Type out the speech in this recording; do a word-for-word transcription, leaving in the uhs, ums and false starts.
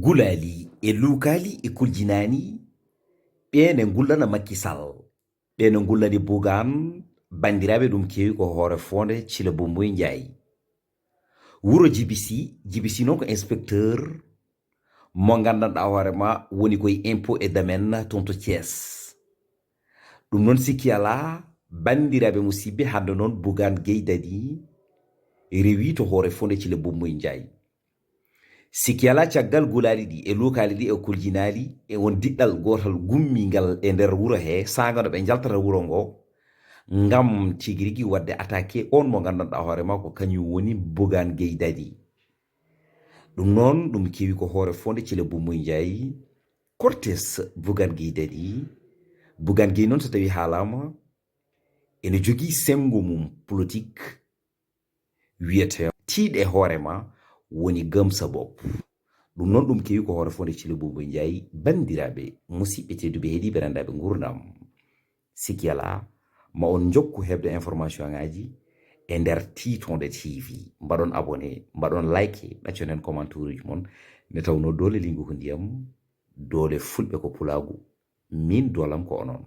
Gulaali e luukaali e kuljinaani, ɓee ne ngullana Makki Sal, ɓee ne ngullani Bugaan, banndiraaɓe, ɗum keewi ko Hoore Foonde Cile Bumboy Njaay. Wuro Jibisi, Jibisi noon ko inspecteur mo nganndanɗaa hoore ma woni koye impôt et domaine toon to Thiès. Ɗum noon sikki alaa, banndiraaɓe musidɓe, hannde noon Bugaan Gey Dadi rewi to Hoore Foonde Cile Bumboy Njaay. Sikki alaa, caggal gulaali ɗi e luukaali ɗi e kuljinaali e on diɗɗal gootal gummiingal e nder wuro hee, saanga no ɓe njaltata wuro ngo, ngam tigi rigi waɗde attaqué on mo nganndanɗaa hoore ma ko kañum woni Bugaan Gey Dadi. Ɗum noon, ɗum kewi ko Hoore Foonde Cile Bumboy Njaay, cortège Bugaan Gey Dadi. Bugaan Gey noon, so tawii haalaama, ene jogii senngo mum politique, wiyetee Tiiɗ e Hoore Ma, woni Gëm Sa Bopp. Ɗum noon, ɗum kewi ko Hoore Foonde Cile Bumboy Njaay. Banndiraaɓe, musidɓe tedduɓe, heɗiiɓe, renndaaɓe nguurndam, sikki alaa, ma on njokku heɓde information ŋaaji e nder Tiitonde T V. Mbaɗon abonné, mbaɗon like, ɗacconen commentaire uji mon. Nde tawnoo doole liingu ko ndiyam, doole fulɓe ko pulaagu. Miin doolam ko onon.